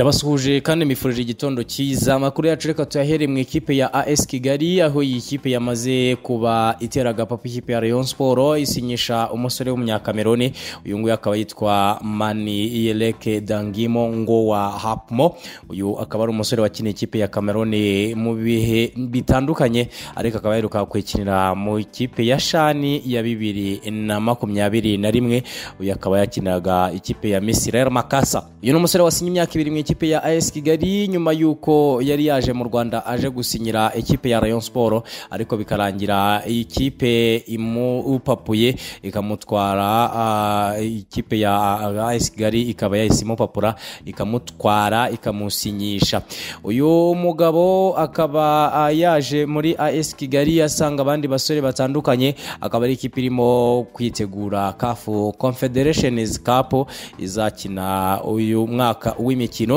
Ndabasuhuje kandi mbifurije igitondo cyiza. Amakuru yacu reka tuyahere mu ikipe ya AS Kigali, aho iyi kipe yamaze kuba itera agapapu ikipe ya Rayon Sport isinyisha umusore w'umunyakameroni. Uyu nguyu akaba yitwa Mani Yeleke Dangimo ngo wa Hapmo. Uyu akaba ari umusore wakiniye ikipe ya Cameroon mu bihe bitandukanye, ariko akaba yaheruka kwikinira mu ikipe ya Shani ya 2021. Uyu akaba yakiniraga ikipe ya Misiri Makasa. Uyu ni umusore wasinye imyaka 2 mu ikipe ya AS Kigali nyuma yuko yari yaje mu Rwanda aje gusinyira ikipe ya Rayon Sport, ariko bikarangira ikipe imupapuye ikamutwara. Ikipe ya AS Kigali ikaba yahise imupapura ikamutwara ikamusinyisha. Uyu mugabo akaba yaje muri AS Kigali asanga abandi basore batandukanye, akaba ari ikipe irimo kwitegura CAF Confederations Cup izakina uyu mwaka w'imikino.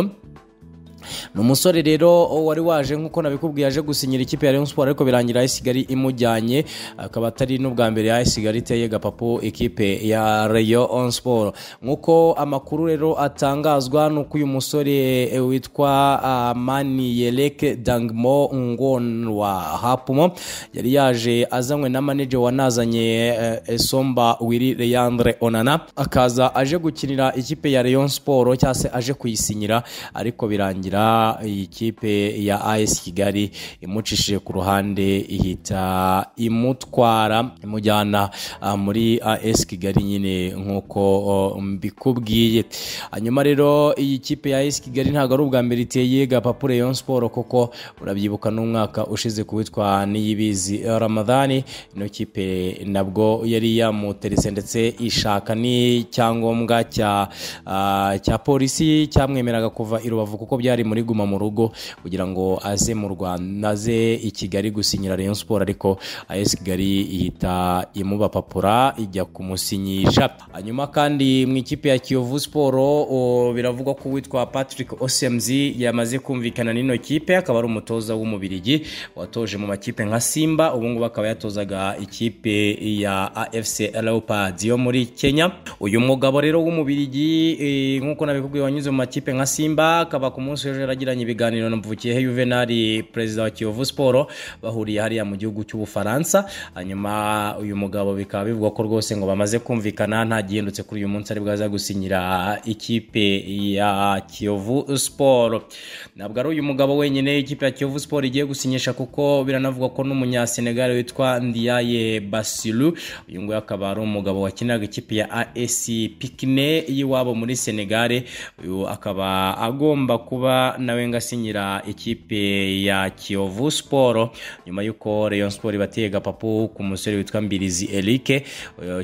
Ni umusore rero wari waje nk'uko nabikubwiye aje gusinyira ikipe ya Rayon Sport, ariko birangira AS Kigali imujyanye, akaba atari n'ubwa mbere AS Kigali iteye gapapu ikipe ya Rayon Sport. Nk'uko amakuru rero atangazwa nuko uyu musore witwa Mani Yeleke Dangmo Ngonwa Hapumo yari yaje azanywe na manager wanazanye Esomba Willy Leandre Onana, akaza aje gukinira ikipe ya Rayon Sport cyangwa se aje kuyisinyira, ariko birangira ikipe ya AS Kigali imucishije ku ruhande ihita imutwara imujyana muri AS Kigali nyine nkuko mbikubwiye. Hanyuma rero iyi kipe ya AS Kigali ntabwo ari ubwa mbere iteye gapapu Rayon Sport, kuko urabyibuka n'umwaka ushize kuwitwa Niyibizi Ramadhani, ino kipe nabwo yari yamuteretse ndetse ishaka n'icyangombwa cya polisi cyamwemeraga kuva i Rubavu, kuko byari muri guma mu rugo kugira ngo aze mu Rwanda aze i Kigali gusinyira Rayon Sport, ariko AS Kigali ihita imubapapura ijya kumusinyisha. Hanyuma kandi mu ikipe ya Kiyovu Sport biravugwa ko witwa Patrick Osemzi yamaze kumvikana n'ino kipe, akaba ari umutoza w'umubirigi watoje mu makipe nka Simba, ubu ngubu akaba yatozaga ikipe ya AFC Leopards yo muri Kenya. Uyu mugabo rero w'umubirigi nkuko nabikubwiye wanyuze mu makipe nka Simba, akaba ku munsi w'ejo yaragiranye ibiganiro na Mvukiyehe Juvenal perezida wa Kiyovu Sport, bahuriye hariya mu gihugu cy'Ubufaransa. Hanyuma uyu mugabo bikaba bivugwa ko rwose ngo bamaze kumvikana, nta gihindutse kuri uyu munsi ari bwaza gusinyira ikipe ya Kiyovu Sport. Ntabwo ari uyu mugabo wenyine ikipe ya Kiyovu Sport igiye gusinyisha, kuko biranavugwa ko n'umunya Senegal witwa Ndiaye Basilu, uyu nguyu akaba ari umugabo wakinaga ikipe ya AS Pikine y'iwabo muri Senegal, uyu akaba agomba kuba nawe ngasinyira ikipe ya Kiyovu Sport nyuma yuko Rayon Sport bateye gapapu ku musore witwa Mbirizi Eric.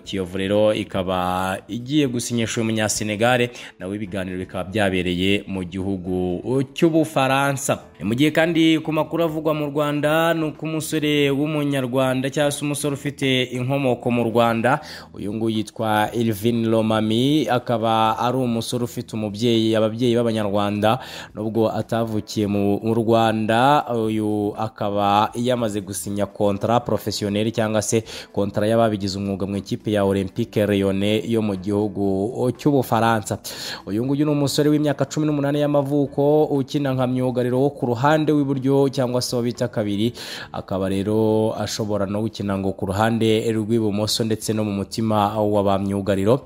Kiyovu rero ikaba igiye gusinyisha umunya Senegal, nawe ibiganiro bikaba byabereye mu gihugu cy'Ubufaransa. Mu gihe kandi ku makuru avugwa mu Rwanda nuko umusore w'umunyarwanda cyangwa se umusore ufite inkomoko mu Rwanda, uyu nguyu yitwa Elvin Lomami, akaba ari umusore ufite umubyeyi ababyeyi b'abanyarwanda nubwo atavukiye mu Rwanda. Uyu akaba yamaze gusinya contrat professionnel cyangwa se contrat y'ababigize umwuga mu ikipe ya Olympique Lyonnais yo mu gihugu cy'Ubufaransa. Uyu nguyu ni umusore w'imyaka 18 y'amavuko ukina nka myugariro wo ku ruhande w'iburyo cyangwa se bita kabiri, akaba rero ashobora no gukina ngo ku ruhande rw'ibumoso ndetse no mu mutima wa ba myugariro.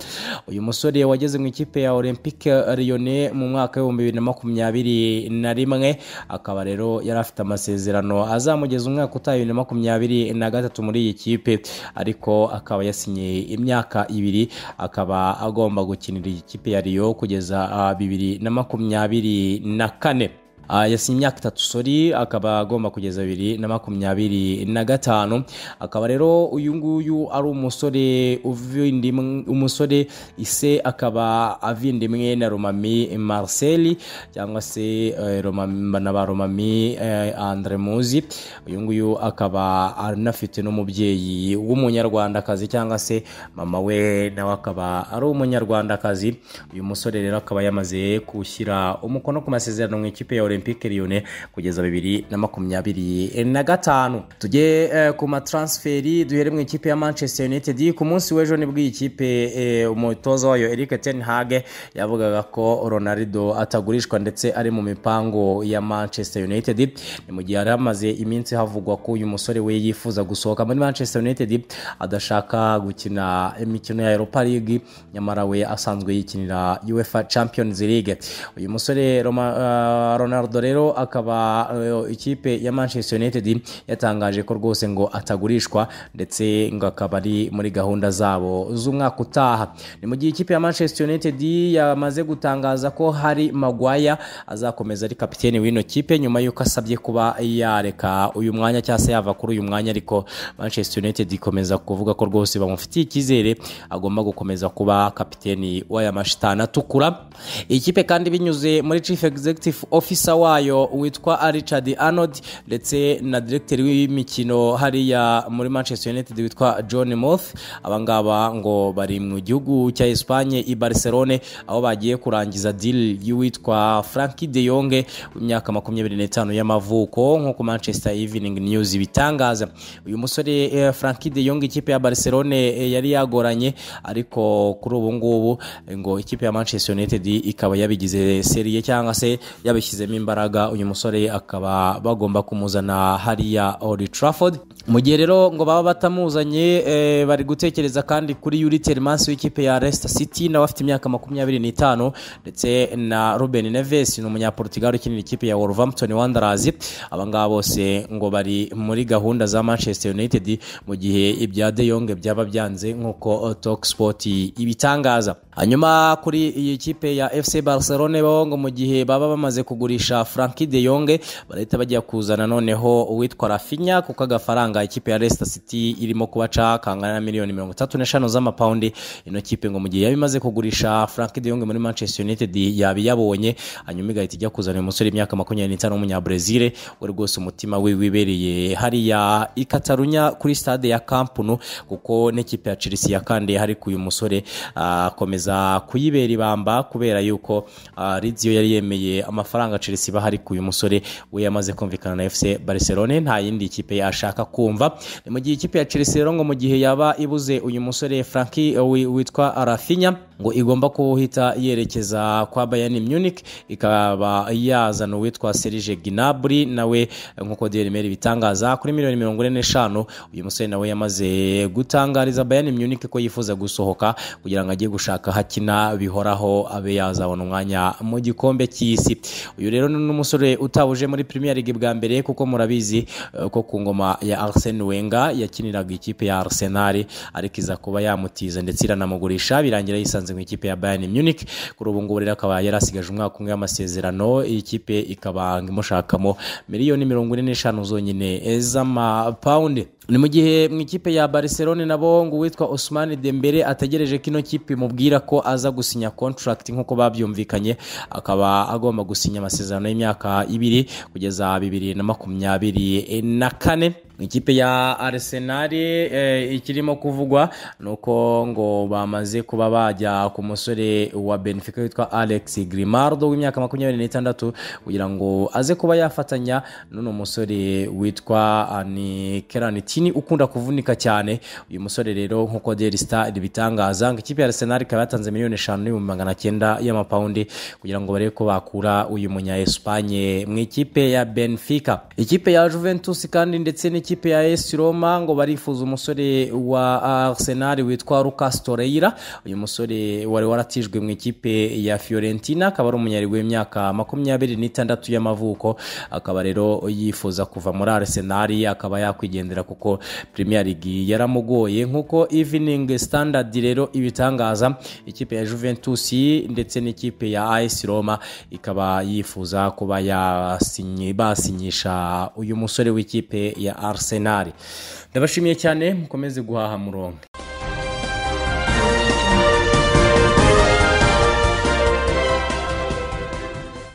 Uyu musore wageze mu ikipe ya Olympique Lyonnais mu mwaka wa 2021, akaba rero yari afite amasezerano azamugeza umwaka utaha 2023 muri iyi kipe, ariko akaba yasinye imyaka 2, akaba agomba gukinira ikipe ya Lyon kugeza 2024. Yasinye imyaka 3 sori, akaba agomba kugeza 2025. Akaba rero uyu nguyu ari umusore umusore ise akaba avindimwe na Romami Marcel cyangwa se Romami na ba Romami Andre Muzi. Uyu nguyu akaba anafite n'umubyeyi w'umunyarwandakazi cyangwa se mama we nawe akaba ari umunyarwandakazi. Uyu musore rero akaba yamaze gushyira umukono ku masezerano mu ikipe ya Olympique Lyonnais kugeza 2025. Tujye ku matransferi, duhere mu ikipe ya Manchester United. Ku munsi w'ejo nibwo iyi kipe umutoza wayo Erik ten Hag yavugaga ko Ronaldo atagurishwa ndetse ari mu mipango ya Manchester United. Ni mu gihe hamaze iminsi havugwa ko uyu musore we yifuza gusohoka muri Manchester United, adashaka gukina imikino ya Europa League, nyamara we asanzwe yikinira UEFA Champions League. Uyu musore Ronaldo rero akaba ikipe ya Manchester United yatangaje ko rwose ngo atagurishwa, ndetse ngo akaba ari muri gahunda zabo z'umwaka utaha. Ni mu gihe ikipe ya Manchester United yamaze gutangaza ko hari Maguire azakomeza ari kapiteni w'ino kipe nyuma y'uko asabye kuba yareka uyu mwanya cyangwa se yava kuri uyu mwanya, ariko Manchester United ikomeza kuvuga ko rwose bamufitiye icyizere agomba gukomeza kuba kapiteni w'aya mashitani atukura. Ikipe kandi binyuze muri Chief Executive Officer wayo witwa Richard Arnold ndetse na directeur w'imikino hariya muri Manchester United witwa John Moth, abangaba ngo bari mu gihugu cya Espagne i Barcelone, aho bagiye kurangiza deal y'uwitwa Frankie de Jong w'imyaka 25 y'amavuko, nk'uko Manchester Evening News bitangaza. Uyu musore Frankie de Jong ikipe ya Barcelone yari yagoranye, ariko kuri ubu ngubu ngo ikipe ya Manchester United ikaba yabigize serie cyangwa se yabishyizemo imbaraga, uyu musore akaba bagomba kumuzana hariya Old Trafford. Mu gihe rero ngo baba batamuzanye, bari gutekereza kandi kuri Yuri Tielemans w'ikipe ya Leicester City nawe afite imyaka 25, ndetse na Ruben Neves ni umunyaportugal ukinira ikipe ya Wolverhampton Wanderers. Abangaba bose ngo bari muri gahunda za Manchester United mu gihe ibya De Jong byaba byanze, nk'uko Talksport ibitangaza. Hanyuma kuri iyi kipe ya FC Barcelone bo ngo mu gihe baba bamaze kugurisha Frankie de Jong barahita bajya kuzana noneho uwitwa Rafinha, kuko agafaranga ikipe ya Leicester City irimo kubaca kangana na miliyoni 35 z'amapaundi. Ino kipe ngo mu gihe yabimaze kugurisha Frankie de Jong muri Manchester United yabiyabonye, hanyuma igahita ijya kuzana umusore imyaka 25 w'umunya-Brazil we rwose umutima we wibereye hariya i Catalunya kuri stade ya Camp Nou, kuko n'ikipe ya Chelsea yakandiye hari kuyu musore akomeza kuyibera ibamba kubera yuko Rizio yari yemeye amafaranga Chelsea bahari kuyu musore we yamaze kumvikana na FC Barcelone, nta yindi kipe yashaka kumva. Ni mu gihe ikipe ya Chelsea rero ngo mu gihe yaba ibuze uyu musore Frankie witwa Rafinha ngo igomba kuhita yerekeza kwa Bayern Munich ikaba yazana uwitwa Serge Gnabry nawe nkuko Daily Mail bitangaza kuri miliyoni 45. Uyu musore nawe yamaze gutangariza Bayern Munich ko yifuza gusohoka kugira ngo ajye gushaka hakina bihoraho abe yazabona umwanya mu gikombe cy'isi. Uyu rero ni umusore utabuje muri Premier League bwa mbere, kuko murabizi ko ku ngoma ya Arsene Wenger yakiniraga ikipe ya Arsenal, ariko iza kuba yamutiza ndetse iranamugurisha birangira yisanze mu ikipe ya Bayern Munich. Kuri ubu ngubu rero akaba yarasigaje umwaka umwe w'amasezerano, ikipe ikaba imushakamo miliyoni 45 zonyine z'amapaundi. Ni mu gihe mu ikipe ya Barcelone nabo ngo uwitwa Ousmane Dembele ategereje kino kipe mubwira ko aza gusinya contract nkuko babyumvikanye, akaba agomba gusinya amasezerano y'imyaka 2 kugeza 2024. Ikipe ya Arsenal ikirimo kuvugwa nuko ngo bamaze kuba bajya ku musore wa Benfica witwa Alex Grimaldo w'imyaka 26 kugira ngo aze kuba yafatanya n'uno musore witwa ni Keranitini ukunda kuvunika cyane. Uyu musore rero nkuko Daily Star bitangaza ngo ikipe ya Arsenal ikaba yatanze miliyoni 5,900 y'amapaundi kugira ngo barebe ko bakura uyu munya Espagne mu ikipe ya Benfica. Ikipe ya Juventus kandi ndetse n'ikipe ya AS Roma ngo barifuza umusore wa Arsenal witwa Lucas Torreira. Uyu musore wari waratijwe mu ikipe ya Fiorentina, akaba ari umunyarwego w'imyaka 26 y'amavuko, akaba rero yifuza kuva muri Arsenal akaba yakwigendera kuko Premier League yaramugoye. Nkuko Evening Standard rero ibitangaza, ikipe ya Juventus ndetse n'ikipe ya AS Roma ikaba yifuza kuba basinyisha uyu musore w'ikipe ya Arsenal. Ndabashimiye cyane, mukomeze guhaha murongo.